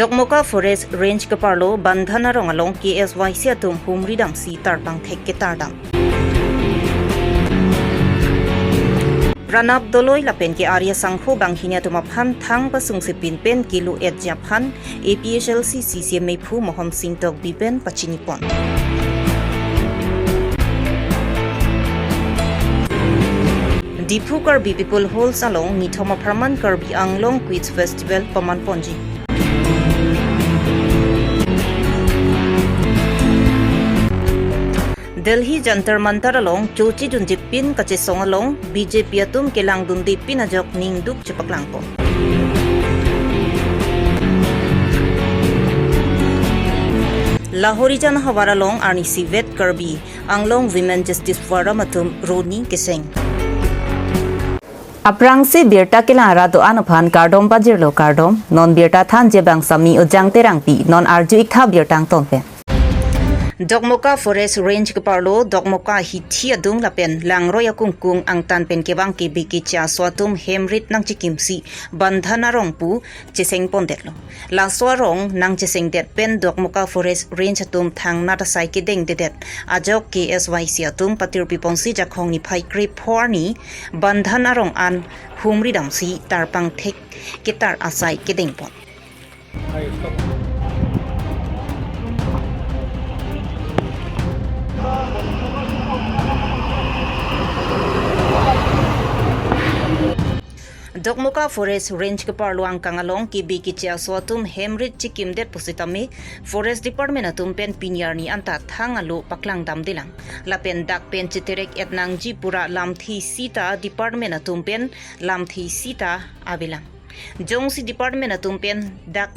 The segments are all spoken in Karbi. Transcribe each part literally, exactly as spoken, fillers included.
Dokmoka Forest Range keparlo Bandhan arong along K S Y C atum humri damsi tarpang thek ketardam. Ranap Doloi lapen ke Arya Sangho banghini atum aphan thang pasungsepin pen kilo etji aphan A P H L C C C M meiphu Mohon Sing Tokbi pen pachinipon. Diphu Karbi People Halls along nithom apharman Karbi Anglong Quiz Festival pamanponji. Delhi Jantar Mantar along chochejunjepin kachesong along B J P atum kelangdundepin ajok ningduk chepaklangpon. Lahorijan havar along arnisi vet Karbi Anglong Women Justice Forum atum roni keseng. Aphrangsi birta kelang ra do-an aphan kardom pajirlo kardom, non birta thanji abang sami Ujang Terangpi, non arju-ik tha birta angton pen. Dokmoka Forest Range keparlo Dokmoka hithi adung lapen langroi akungkung angtan pen kevang K B K Chaso atum hemrit nangchekimsi Bandhan arong pu chesengpondetlo. Laso arong nangchesengdet pen Dokmoka Forest Range atum thangnat asai kedengdedet ajok K S Y C atum patirpiponsi Jakhong niphai krepho arni Bandhan arong an humri damsi tarpang thek ketar asai kedengpon. Dokmoka Forest Range keparlo angkang along K B K Chaso atum hemrit chekimdet pusitame Forest Department atum pen pini arni anta thang alo paklangdamdelang. Lapen dak pen cheterek-et nangji pura lamthe sita department atum pen lamthe sita avelang. Jongsi department atum pen dak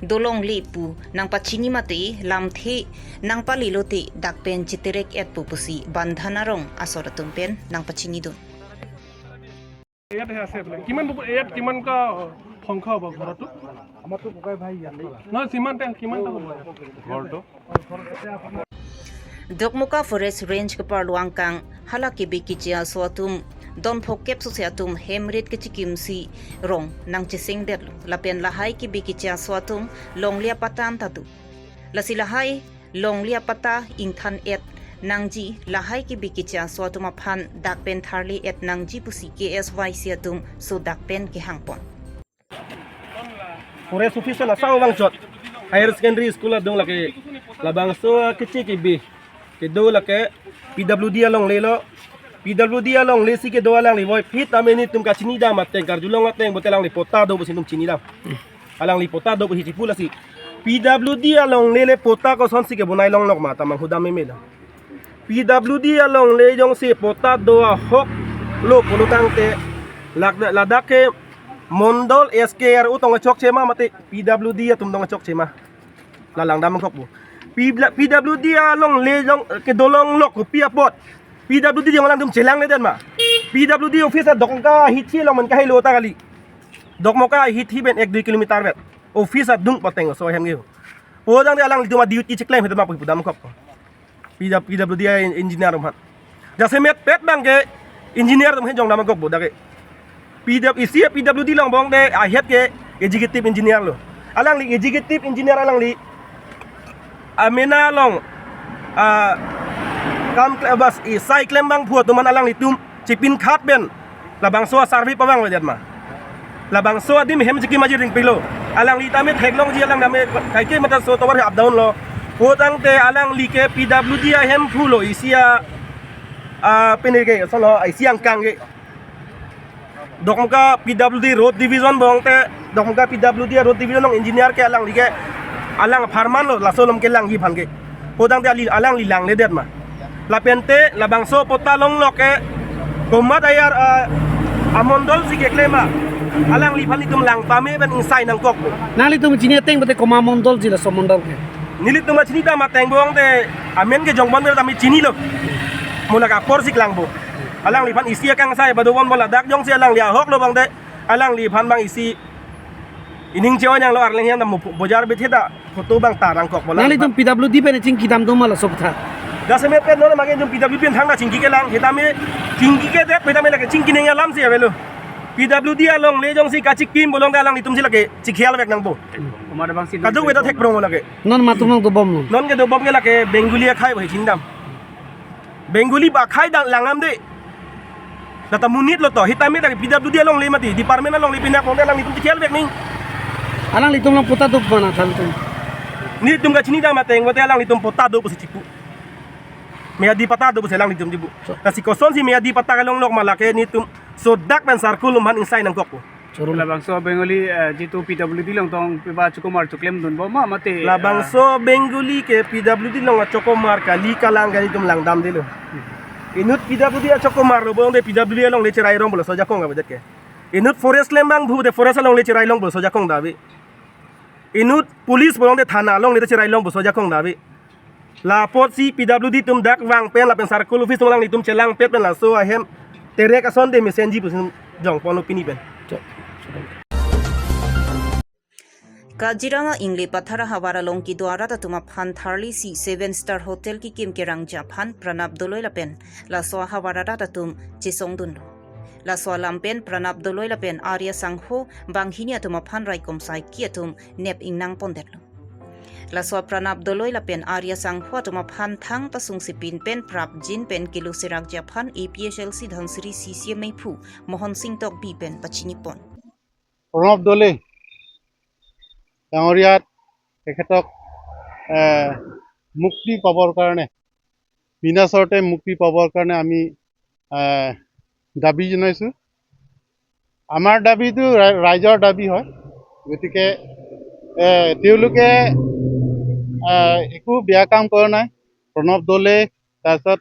dolongle pu nangpachini mate lamthe nangpalelote dak pen cheterek-et pu pusi Bandhan arong asor atum pen nangpachinidun. ইয়াতে আছে বোলে। কিমান দূৰ, ইয়াত কিমান কা সংখ্যা হ'ব ঘৰটো? আমাৰতো ককাই ভাই ইয়াত। নহয়, যিমান তে-, কিমান টা হ'ব ইয়াত? ঘৰটো? Dokmoka Forest Range keparlo angkang hala K B K Chaso atum don phokep sose atum hemrit kechekimsi rong nangchesengdetlo. Lapen lahai K B K Chaso atum longle apatta anta do. Lasi lahai longle apatta ingthan-et nangji, lahai K B K Chaso atum aphan dak pen tharle-et nangji pusi K S Y C atum so dak pen kehangpon. Forest officer la sao bangchot Higher Secondary School adung lake labangso keche kebi kedo lake P W D alongle lo. P W D alongle si kedo alangli voiphit amen itum kachinidam ateng karjulong ateng bote alangli patta do pusi itum chinidam. Alangli patta do pusi chipu lasi P W D alongle le patta kosonsi kebonai longlok ma ta manghudam meme lo. P W D alongle jongsi patta do ahok lo pulo tangte lak-, ladak ke mondol S K R U tong chokche ma mate P W D atum tong chokche ma. La langdam kok bo. P-, P W D alongle jong kedo longlok kopi apot P W D jong alangtum chelangledet ma. P W D office a Dokmoka hithi along man kahelo ta kali. Dokmoka hithi pen ek dui kilometer vet. Office adung pateng so hem ge. Podang de alanglitum a duty cheklem hetu ma pu pudam kok. P W D, P W D engineer atum aphan. Jasemet pet abang ke engineer atum he jongdam kok bo dak ke. P W, isi P W D along bong de ahet ke executive engineer lo. Alangli executive engineer alangli amena along, ah, kam kle-, bas, i sai klem abangphu atum an alanglitum chipin khat pen labangso a survey pavangvedet ma. Labangso adim hem chekim aji ring pilo. Alangli tame theklongji alang tame kaike mata so tovar up down lo. Potangte alangli ke P W D ahemphu lo isi a, ah, pini ke so lo isi angkang ke. Dokmoka P W D Road Division bong te, Dokmoka P W D Road Division along engineer ke alangli ke alang apharman lo laso along kelangji aphan ke. Potangte ali alangli langledet ma. Lapen te labangso patta longlok ke komat ayar, ah, amondol si keklem ma. Alangliphan itum lang pame pen ingsai nangkok. Nanglitum chini ateng bote koma mondol ji laso mondol ke? Nelitum chinidam ateng bong te amen ke jongbon tame chinilo. Mo lake apor si klangpo. Alangliphan isi akangsai bado bon bola dak jongsi alangli ahok lo bang te alangliphan bang isi ining chewa yang lo arleng yang dam bojar bethe ta photo bang tarang kok bola. Nanglitum P W D pen chingkidam do ma laso aphuthak? Jasemet pen non mage itum P W D pen thangta chingki kelang, hetame chingki kedet, hetame lake chingki neng alam si avelo. P W D alongle jongsi kachikim pulote alanglitumsi lake chikhel vek nangpo. Kadokave ta thek prong lake. Non matum nang dobom non. Non ke dobom ke lake Bengali akhai bai chindam. Bengali ba akhai dang langdam de. Data monit lo to, sitame ta P W D alongle mati, department alongle pinak ponte alanglitum chikhel vek ni. Alanglitum along patta do mana thantum. Nelitum kachinidam ateng, bote alanglitum patta do pusi chipu. Meyadi patta do pusi alanglitum chipu. So. Lasi kosonsi meyadi patta kelong lok ma lake nelitum sodak pen circle atum aphan ingsai nangkokpo. Choro. Labangso Bengali, eh, jitu P W D along tong piba chokomar choklemdunbom ma mate, eh, labangso Bengali ke P W D along achokomar kali kalang ke nelitum langdamdelo. Inut P W D achokomar lo pulote P W D alongle cherai rong pulo sojakong avedet ke. Inut forest lembang pulote forest alongle cherai rong pulo sojakong ave. Inut police pulote thana alongle cherai rong pulo sojakong ave. La apotsi P W D atum dak vang pen lapen circle office atum alanglitum chelangpet pen laso ahem terek asonte mesenji pusi jongponlo pini pen. Kaziranga Ingle Pathar ahavar along kedo arat atum aphan tharlisi Seven Star Hotel kekim kerangji aphan Pranab Doloi lapen laso ahavar arat atum chesongdunlo. Laso alam pen Pranab Doloi lapen Arya Sangho banghini atum aphan raikom saiki atum nep ingnang pondetlo. Laso Pranab Doloi lapen Arya Sangho atum aphan thangta sungsipin pen prapjin pen kilo serakji aphan A P H L C Dhansiri C C A meiphu Mohon Sing Tokbi pen pachinipon. Pranab দলে ডাঙৰীয়াত তেখেতক, এ, মুক্তি পাবৰ কাৰণে, বিনা চৰ্তে মুক্তি পাবৰ কাৰণে আমি, এ, দাবী জনাইছোঁ। আমাৰ দাবীটো ৰা-, ৰাইজৰ দাবী হয়। গতিকে, এ, তেওঁলোকে, এ, একো বেয়া কাম কৰা নাই। প্ৰণৱ দলে, তাৰপিছত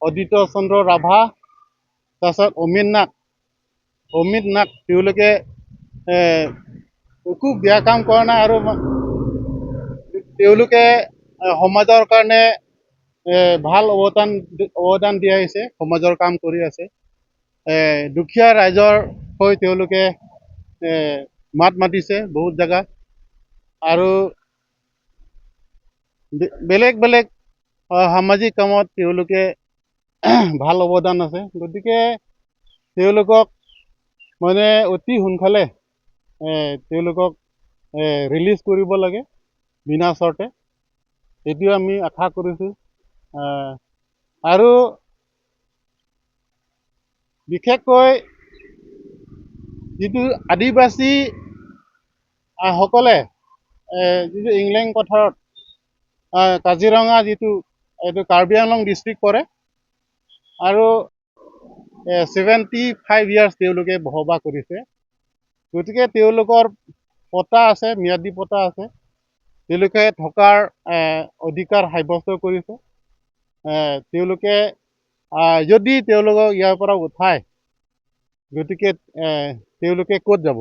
অদিত চন্দ্ৰ ৰাভা, তাৰপিছত অমিত নাথ, অমিত নাথ তেওঁলোকে, এ, একো বেয়া কাম কৰা নাই আৰু মা-, তেওঁলোকে, এ, সমাজৰ কাৰণে, এ, ভাল অৱদান দি-, অৱদান দি আহিছে, সমাজৰ কাম কৰি আছে। এ, দুখীয়া ৰাইজৰ হৈ তেওঁলোকে, এ, মাত মাতিছে বহুত জেগাত। আৰু বে-, বেলেগ বেলেগ, আ, সামাজিক কামত তেওঁলোকে ভাল অৱদান আছে। গতিকে তেওঁলোকক মানে অতি সোনকালে, এ, তেওঁলোকক, এ, ৰিলিজ কৰিব লাগে বিনা চৰ্তে। এইটোৱে আমি আশা কৰিছোঁ। আ, আৰু বিশেষকৈ যিটো আদিবাসী, আ, সকলে, এ, যিটো ইংলেং পথাৰত, আ, কাজিৰঙা যিটো এইটো কাৰ্বি আংলং ডিষ্ট্ৰিক্ট পৰে আৰু, এ, ছেভেণ্টি ফাইভ ইয়াৰ্ছ তেওঁলোকে বসবাস কৰিছে। গতিকে তেওঁলোকৰ পট্টা আছে, ম্যাদী পট্টা আছে। তেওঁলোকে থকাৰ, এ, অধিকাৰ সাব্যস্ত কৰিছে। এ, তেওঁলোকে, আ, যদি তেওঁলোকক ইয়াৰ পৰা উঠায়, গতিকে, এ, তেওঁলোকে ক'ত যাব?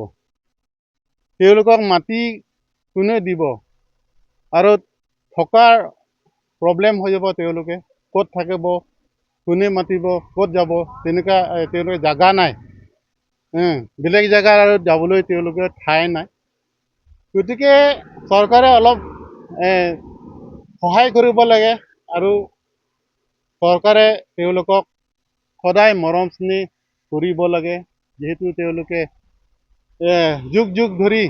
তেওঁলোকক মাটি কোনে দিব? আৰু থকাৰ প্ৰব্লেম হৈ যাব তেওঁলোকে। ক'ত থাকিব? কোনে মাতিব? ক'ত যাব? তেনেকুৱা, এ, তেওঁলোকে জাগা নাই। এ, বেলেগ জাগাত আৰু যাবলৈ তেওঁলোকে ঠাই নাই। গতিকে চৰকাৰে অলপ, এ, সহায় কৰিব লাগে আৰু চৰকাৰে তেওঁলোকক সদায় মৰম স্নেহ কৰিব লাগে, যিহেতু তেওঁলোকে, এ, যুগ যুগ ধৰি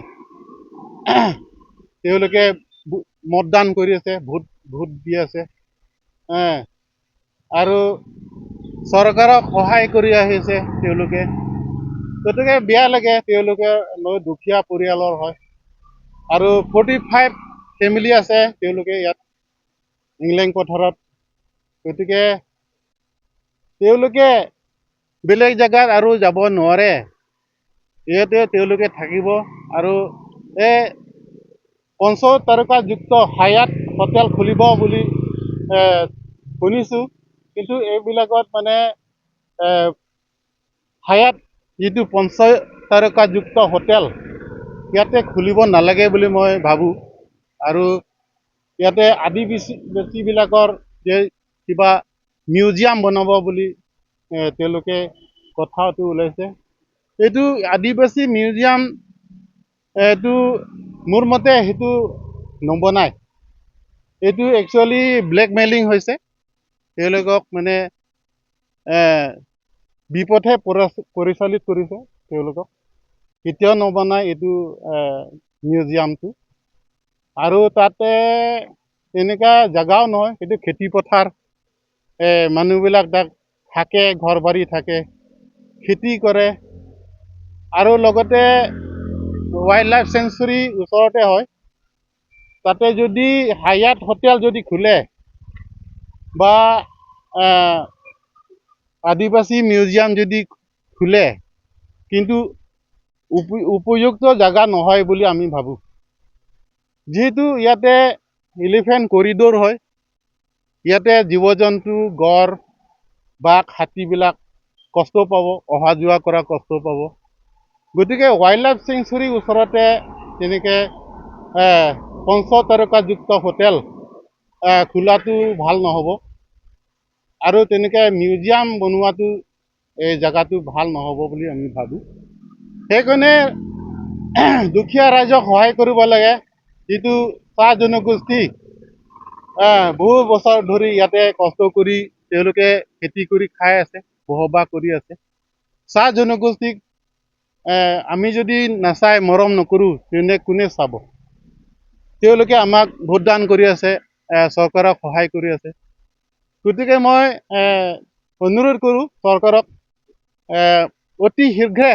তেওঁলোকে ভো-, মতদান কৰি আছে, ভোট, ভোট দি আছে, এ, আৰু চৰকাৰক সহায় কৰি আহিছে তেওঁলোকে। গতিকে বেয়া লাগে, তেওঁলোকে বহুত দুখীয়া পৰিয়ালৰ হয় আৰু ফৰ্টি ফাইভ ফেমিলি আছে তেওঁলোকে ইয়াত ইংলেং পথাৰত। গতিকে তেওঁলোকে বেলেগ জেগাত আৰু যাব নোৱাৰে, ইয়াতে তেওঁলোকে থাকিব। আৰু এই পঞ্চ তাৰকাযুক্ত হায়াত হোটেল খুলিব বুলি, এ, শুনিছোঁ, কিন্তু এইবিলাকত মানে, এ, হায়াত যিটো পঞ্চ তাৰকাযুক্ত হোটেল ইয়াতে খুলিব নালাগে বুলি মই ভাবোঁ। আৰু ইয়াতে আদিবাসী, বাসীবিলাকৰ যে কিবা মিউজিয়াম বনাব বুলি, এ, তেওঁলোকে কথাটো ওলাইছে। এইটো আদিবাসী মিউজিয়াম, এইটো মোৰ মতে সেইটো নবনায়। এইটো একচুৱেলি ব্লেকমেইলিং হৈছে। তেওঁলোকক মানে, এ, বিপথে পৰি-, পৰিচালিত কৰিছে। তেওঁলোকক। কেতিয়াও নবনাই এইটো, এ, মিউজিয়ামটো। আৰু তাতে এনেকুৱা জেগাও নহয়, এইটো খেতি পথাৰ। এ, মানুহবিলাক তাত থাকে, ঘৰ বাৰী থাকে, খেতি কৰে। আৰু লগতে ৱাইল্ড লাইফ চেঞ্চুৰী ওচৰতে হয়। তাতে যদি হায়াত হোটেল যদি খোলে বা, এ, আদিবাসী মিউজিয়াম যদি খোলে, কিন্তু উপ-, উপযুক্ত জেগা নহয় বুলি আমি ভাবোঁ। যিহেতু ইয়াতে এলিফেণ্ট কৰিডৰ হয়, ইয়াতে জীৱ জন্তু, গড়, বাঘ, হাতীবিলাক কষ্ট পাব, অহা যোৱা কৰা কষ্ট পাব। গতিকে ৱাইল্ড লাইফ চেঞ্চুৰীৰ ওচৰতে তেনেকে, এ, পঞ্চ তাৰকাযুক্ত হোটেল, এ, খোলাটো ভাল নহ'ব। আৰু তেনেকে মিউজিয়াম বনোৱাটো এই জেগাটো ভাল নহ'ব বুলি আমি ভাবোঁ। সেইকাৰণে দুখীয়া ৰাইজক সহায় কৰিব লাগে। যিটো চাহ জনগোষ্ঠী, আহ, বহু বছৰ ধৰি ইয়াতে কষ্ট কৰি তেওঁলোকে খেতি কৰি খাই আছে, বসবাস কৰি আছে। চাহ জনগোষ্ঠীক, আহ, আমি যদি নাচাই মৰম নকৰোঁ, তেন্তে কোনে চাব? তেওঁলোকে আমাক ভোটদান কৰি আছে, আহ, চৰকাৰক সহায় কৰি আছে। গতিকে মই, আহ, অনুৰোধ কৰোঁ চৰকাৰক, আহ, অতি শীঘ্ৰে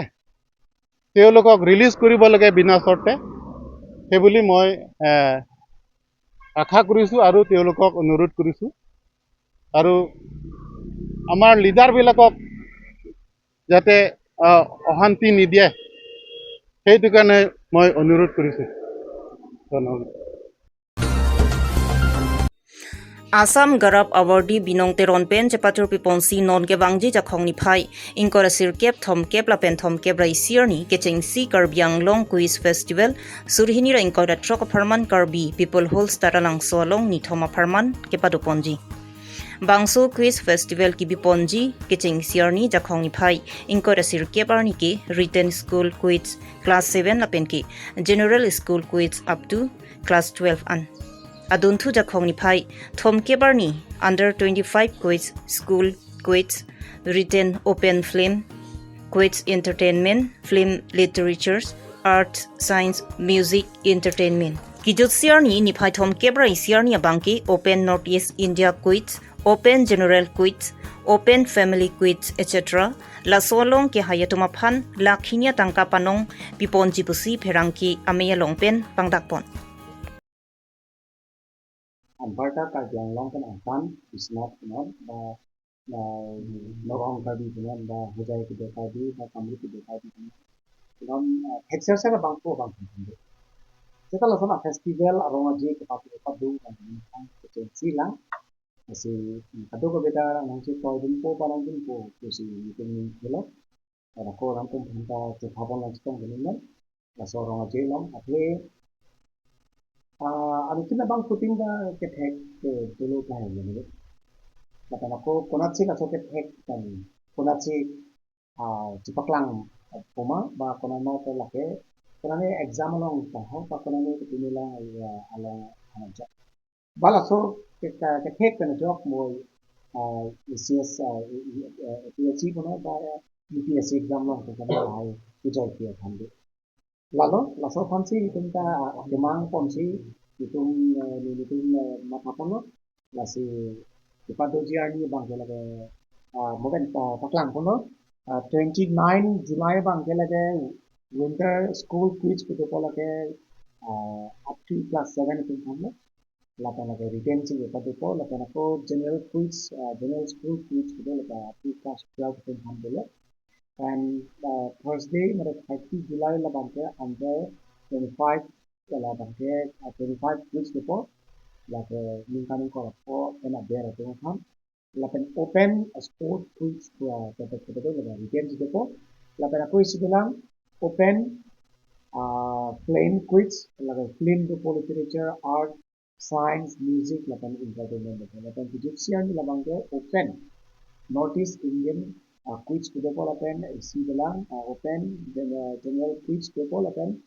তেওঁলোকক ৰিলিজ কৰিব লাগে বিনা চৰ্তে, সেইবুলি মই, আহ, আশা কৰিছোঁ আৰু তেওঁলোকক অনুৰোধ কৰিছোঁ। আৰু আমাৰ লিডাৰবিলাকক যাতে, আহ, অশান্তি নিদিয়ে, সেইটো কাৰণে মই অনুৰোধ কৰিছোঁ। ধন্যবাদ। Assam Gaurav Awardee Binong Teron pen chepatur piponsi non kevangji Jakhong niphai ingkoi ra sirkep, thomkep lapen thomkep ra isi arni kechengsi Karbi Anglong Quiz Festival suri hini ra ingkoi ra throk apharman Karbi People Hostel Taralangso along nithom apharman kepadoponji. Bangso Quiz Festival kebiponji kechengsi arni Jakhong niphai ingkoi ra sirkep arni ke Written School Quiz Class seven lapen ke General School Quiz up to Class twelve an. Adunthu Jakhong niphai thomkep arni Under twenty-five Quiz, School Quiz, Written Open Film Quiz, Entertainment, Film, Literatures, Arts, Science, Music, Entertainment. Kejutsi arni niphai thomkep ra isi arni abang ke Open North East India Quiz, Open General Quiz, Open Family Quiz, et cetera. Laso along kehai atum aphan lakh hini atangka panong piponji pusi pherangke amei along pen pangdakpon. Anparta Karbi Anglong pen Assam, Biswanath penot, ba, ba, Nagaon Karbi penot, ba, Hojai kedo Karbi, ba, Kamrup kedo Karbi penot. Penot, ah, thekser ser abang ko abang penot. Seta lason a-festival arong aje kepatu kepadu kan penot kechengsi lang. Lasi, mm, kadokave ta nangchetoidunpo, panangdunpo, pusi nelitum ning kelok. Ladak ako nangtum aphan ta chethapon lang chetong dun non. Laso arong aje along, athe, ah, anutin abang puting ta kethek, eh, dolo kahai ya ni. Lapen ako konatsi laso kethek kan, konatsi, ah, chepaklang, ah, poma, ba konat ma ta lake, konat ni exam along ta ho, ba konat ni ketini lang, ya, along, ah, ja. Ba laso ke, ke, kethek pen ajok mo, ah, A C S, ah, A P S C puno ba, ah, U P S C exam along ke kan lahai pujai ke than de. Lalo, laso aphansi itum ta, ah, kemang ponsi, itum, eh, nelitum, eh, matha ponlo, lasi kepadoji arni abang ke lake, ah, moben, ah, paklang ponlo, ah, twenty nine July abang ke lake Winter School Quiz kedopo lake, ah, up to class seven itum aphanlo. Lapen lake written si kepadopo, lapen ako general quiz, ah, general school quiz kedo lapen up to class twelve itum aphan dolo. And, ah, Thursday, mane thirty July labang ke under twenty-five, labang ke, ah, twenty-five quiz dopo, lake ningkan ingkoi ra pho pen aber atum aphan. Lapen open, ah, sport quiz, ah, kedo kedo lapen written si dopo. Lapen ako isi dolang open, ah, film quiz, lapen film dopo, literature, art, science, music, lapen entertainment dopo. Lapen kejutsi arni labang ke open North East Indian, ah, quiz kedopo lapen isi dolang, ah, open gen-, ah, general quiz dopo lapen,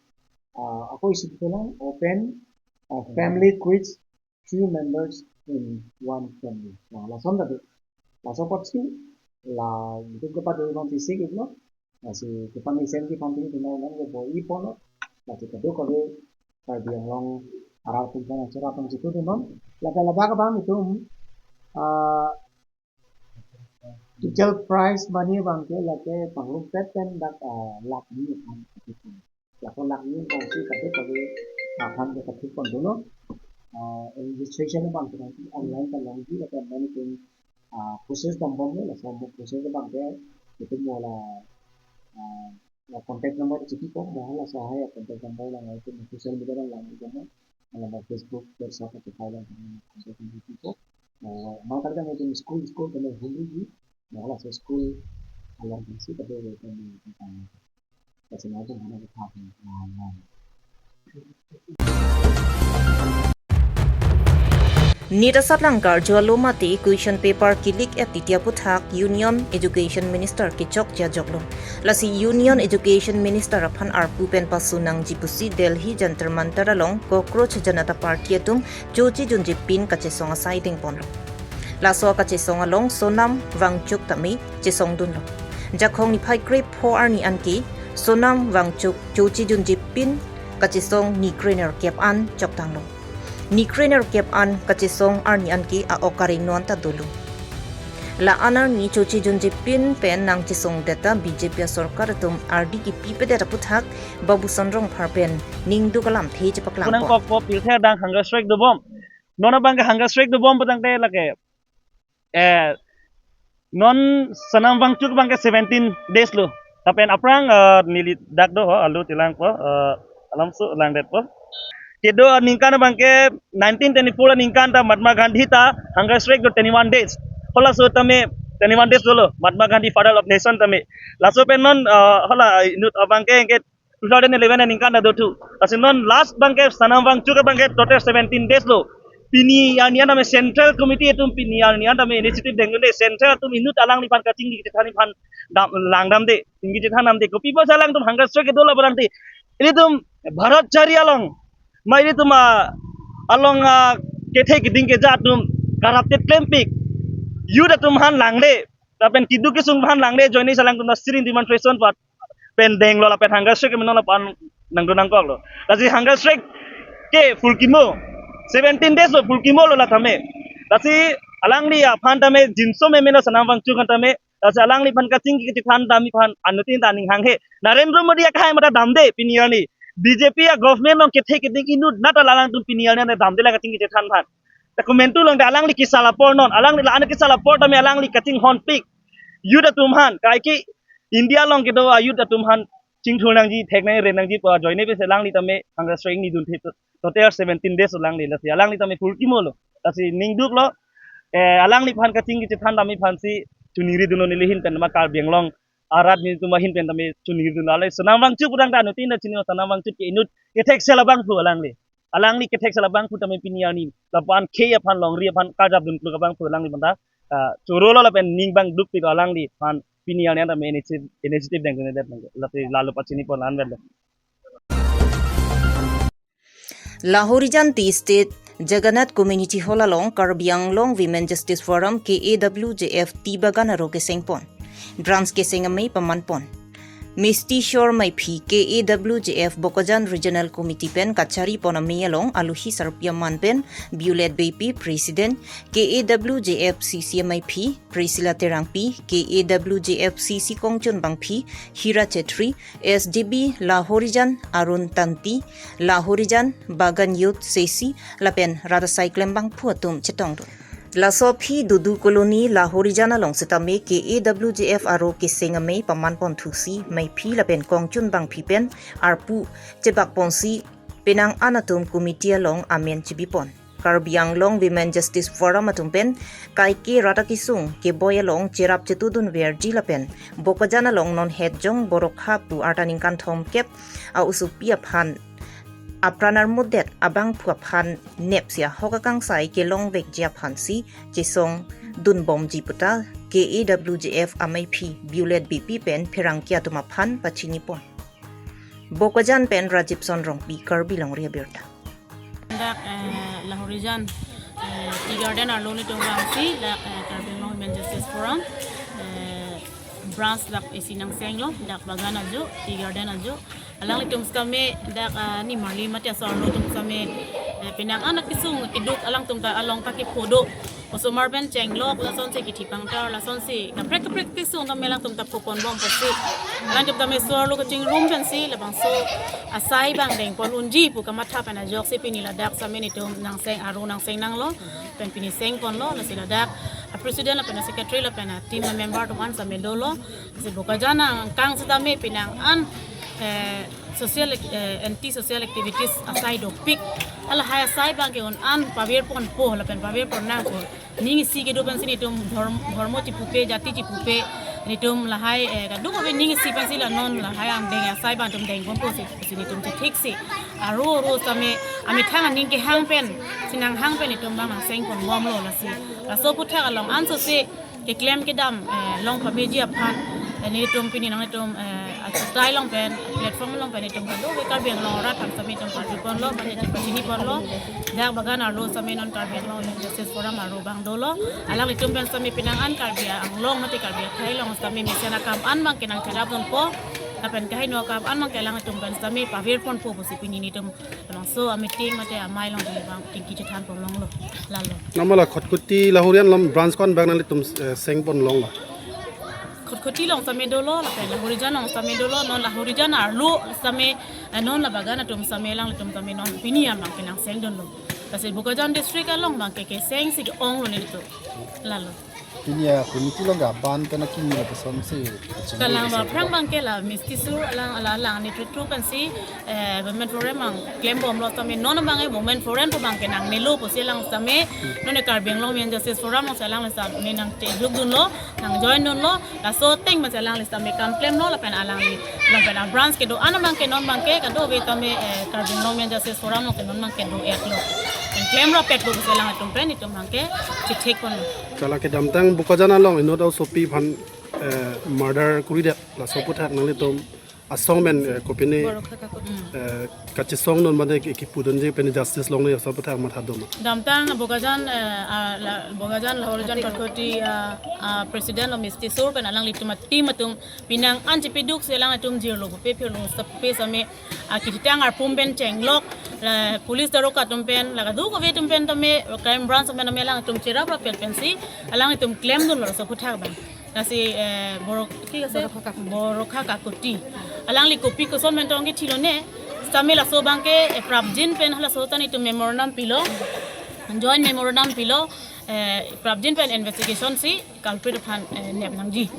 ah, ako isi dolang open, ah, family quiz, two members in one family. Nah, lason tadi. Laso apotsi la itum kepado man sisi gitu. Lasi kepangresen ke phanting tina ulang ke bor-i ponlo. Lasi kadokave Karbi Anglong arat atum aphan acherap nangchitudunnon. Lake labak abang itum, ah, total prize money abang ke lake pangrumpet pen dak, ah, lakh ni aphan. Lake lakh ni abang si kadokave aphan ke kathik pon dolo. Ah, registration abang ke online ta longji, lake mane pen, ah, process dambomlo, laso mo process abang ke itum mo la, ah, la contact number chipipo, mo laso hai contact number la ngai itum social media along lang itum mo, la Facebook, WhatsApp, atau thailand contact number chipipo. Mo, ma kali kan itum school, school kami hundred ji, mo laso school along si kadokave kami itum. Nita satlang karju alo mate question paper kilik et titi aputhak Union Education Minister kechokche ajoklo. Lasi Union Education Minister aphan arpu pen pasu nangji pusi Delhi Jantar Mantar along Cockroach Janata Party atum chochejunji pin kachesong asai dengponlo. Laso kachesong along Sonam Wangchuk tame chesongdunlo. Jakhong niphai krepho arni anke Sonam Wangchuk chochejunji pin kachesong ni krenerkep an choktanglo. Ni krenerkep an kachesong arni anke a-ok areng non ta dolo. La-an arni chochejunji pin pen nangchesongdet ta B J P asorkar atum ardi kipipedet aputhak Babuson Rongphar pen ningduk alamthe chepaklang. Kunang kokpo pilther dang hunger strike dobom. Non abang ke hunger strike dobom putangte lake, eh, non Sonam Wangchuk abang ke seventeen days lo. Lapen aphrang, eh, neli dak do ho, alo tilangpo, eh, alamso langdetpo. Kedo aningkan abang ke nineteen twenty-four aningkan ta Mahatma Gandhi ta hunger strike do twenty-one days. Halaso tame twenty-one days dolo, Mahatma Gandhi, father of nation tame. Laso pen non, eh, hala inut abang ke, ke two thousand eleven aningkan ta dothu. Lasi non last abang ke Sonam Wangchuk abang ke total seventeen days lo. Pini arni an tame Central Committee atum pini arni an tame initiative dengdunde, Central atum inut alangliphan kachingki kachethanji aphan dam, langdamde, chingki chethan damde. Kopi pusi alangtum hunger strike kedo la barangte, ilitum Bharat chari along, ma ilitum, ah, along, ah, kethe keding keja atum corrupted klempik, youth atum aphan langde, lapen keduk kesung aphan langde, joine si alangtum ta sit-in demonstration pat pen denglo lapen hunger strike ke meno lapen nangdun nangkoklo. Lasi hunger strike ke phulkimo, seventeen days lo, phulkimo lo la tame. Lasi alangli aphan tame jinso memelo Sonam Wangchuk aphan tame. Lasi alangliphan kachingki kachethan damji aphan anuttin ta aning hanghe. Narendra Modi akhai mata damde pini arni. B J P a-government along kethe keding inut nat alangtum pini arni an damde la kachingki kachethan aphan. Ta komantu along ta alangli kesal apor non, alangli la-an kesal apor tame alangli kachinghonpik. Youth atum aphan, kaike India along kedo a-youth atum aphan chingthur nangji, thek nangji, ren nangji pu ajoine pensi alangli tame hunger strike nidun the, total seventeen days alangli, lasi alangli tame phulkimo lo, lasi ningduk lo, eh, alangliphan kachingki kachethan damji aphansi choningridunlo neli ahin pen, ma Karbi Anglong arat nelitum ahin pen tame choningridunlo. Lasi Sonam Wangchuk putangte anuttin ta chini, Sonam Wangchuk ke inut kethek sel abangphu alangli. Alangli kethek sel abangphu tame pini arni lapu-an khei aphan, longri aphan karjap dunpluk abangphu alangliphan ta, ah, chorolo lapen ning abang dukpik alangliphan pini arni an tame initiative, initiative dengdunde, lasi lalu pachini pon an vetlo. Lahorijan Tea Estate Jagannath Community Hall along Karbi Anglong Women Justice Forum, K A W J F, tea bagan aro kesengpon. Dance keseng amei pamanpon. Misti Shor Meiphi, K A W J F Bokajan Regional Committee pen kacharipon amei along aluhi sarpi aman pen Violet Beypi, President, K A W J F C C Meiphi Priscilla Terangpi, K A W J F C C Kongchun Bangphi Hira Chetri, S D B Lahorijan Arun Tanti, Lahorijan Bagan Youth C C lapen rat asai klembangphu atum chetongdun. Laso aphi Dudu Colony Lahorijan along setame K A W J F aro keseng amei pamanpon thusi Meiphi lapen Kongchun Bangphi pen arpu chebakponsi penang an atum committee along amen chibipon. Karbi Anglong Women Justice Forum atum pen kaike rat akesung keboi along cherap chetudunverji lapen Bokajan along non hetjong borokha pu arta ningkan thomkep a-osopi aphan apran armutdet abangphu aphan nepsi ahok akangsai kelongvekji aphansi chesongdunbomji puta K A W J F ameiphi Violet Beypi pen pherangke atum aphan pachinipon. Bokajan pen Rajib Sonrongpi, Karbi Longri Abirta. Dak, eh, Lahorijan, eh, Tea Garden arlo nelitum vangsi, dak, eh, Karbi Anglong Women Justice Forum, eh, Branch dak isi nangsenglo, dak bagan ajo, tea garden ajo. Alanglitum sitame dak, ah, nimarli mate asor lo atum sitame, eh, penang an akesung keduk alangtum ta along ta kepho do. Osomar pen chenglok, lasonsi kithi pangtar, lasonsi kaprek kaprek kesung tame alangtum ta phopon bom pensi. Alangtum tame asor lo kachingrum pensi, labangso asai abang dengpon unji pu kamatha pen ajoksi pini ladak sitame netum nangseng, aro nangseng nanglo, pen pini sengponlo, lasi ladak a president lapen a secretary lapen a team a member atum an sitame dolo. Lasi Bokajan angkang sitame penang an, eh, social ac-, eh, anti social activities asai dopik. Lahai asai abangke un an pavirponpo lapen pavirpon nangpo. Ning isi kedo pensi netum dhorm-, dhormo chipupe, jati chipupe, netum lahai, eh, kadokave ning isi pensi la non lahai angdeng asai abang netum dengponpo si, si netum chethiksi. Aro aro sitame amethang aning kehang pen, si nanghang pen netum abang nangsengpon bomlo lasi. Laso aphuthak along ansose keklem kedam, eh, long pameji aphan, eh, netum pini nangtum, eh, achutai along pen, platform along pen netum kadokave Karbi Anglong arat aphan sitame netum karjuponlo, pachini, pachiniponlo. Dak bagan arlo sitame non Karbi Anglong Justice Forum aro abang dolo. Alanglitum pen sitame penang an Karbi Anglong mate Karbi akhei along sitame mesen akam an abangke nangcherapdunpo. Lapen kehingno akam an abangke alanglitum pen sitame pavirponpo pusi pini netum labangso a meeting mate amei along abang tingki chethanpon longlo. Lalo. Namala Khatkhati Lahorijan along branch ko-an abang nanglitum, eh, sengpon longlo? Khatkhati along sitame dolo, lapen Lahorijan along sitame dolo, non Lahorijan arlo sitame, eh, non la bagan atum sitame alanglitum sitame non pini abangke nangsengdunlo. Lasi Bokajan district along abangke kesengsi ke-onglo netum. Lalo. Pini a committee along ke aban pen akimi lapusonsi kachini. Kalang lapusonsi aphrang abangke la Misti Sur alang, ala alang netritwo pensi, eh, Women Forum abang klembomlo sitame non abangke Women Forum pu abangke nangnelo pusi alang sitame non e Karbi Anglong Women Justice Forum alongsi alang sitame nangchelukdunlo, nangjoindunlo, laso ateng pensi alangli sitame kam klemlo lapen alangli along pen a branch kedo-an abangke non abangke kadokave sitame, eh, Karbi Anglong Women Justice Forum along ke non abangke do-etlo. Pen klemrapetpo pusi alangtum pen netum abangke chethekponlo. Kalang kedamtang Bokajan along inut asopi aphan, eh, murder koridet, laso aphuthak nanglitum asong pen, eh, kopine, Borokha Kakuti. Eh, kachesongdun mate ke kipudunji pen justice longle, laso aphuthak matha doma? Damtang Bokajan, eh, ah, la, Bokajan Lahorijan Khatkhati, ah, ah, president lo Misti Sur pen alanglitum a team atum penang an chepiduksi alangtum jirlo pupe phirlo pupe sitame, ah, kithitang arpum pen chenglok, la police daroga atum pen, la kadokave atum pen tame, crime branch atum pen tame alangtum cheraprapet pensi alangtum klemdunlo laso aphuthak abang. Lasi, eh, Borok-, ki ase? Borokha Kakuti. Borokha Kakuti. Alangli kopi koson pen tong kethilone, sitame laso abangke, eh, prapjin pen halaso ta netum memorandum pilo, joint memorandum pilo, eh, prapjin pen investigation si culprit aphan, eh, nep nangji.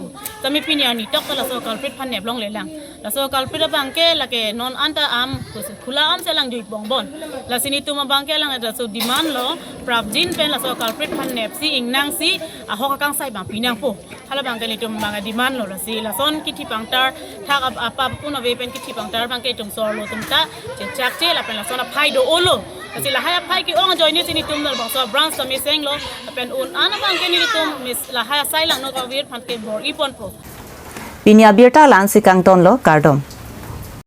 Sitame pini arni tok ta laso culprit aphan nep longlelang. Laso culprit abangke lake non anta am, kus-, khula am si alang juibongbom. Lasi netum abangke alang laso demand lo, prapjin pen laso culprit aphan nepsi ingnangsi ahok akangsai abang pinangpo. Hala abangke netum abang demand lo, lasi lason kithi pangtar thak ap-, apa pun ave pen kithi pangtar abangke netum asor lo atum ta chechakche lapen lason aphai do-olo. Lasi lahai aphai ke-ong ajoine si netum labangso branch ta mesenglo, lapen un an abangke netum mes-, lahai asai langno kavir aphan ke bor-iponpo. Pini abirta la-ansi kangtonlo, kardom.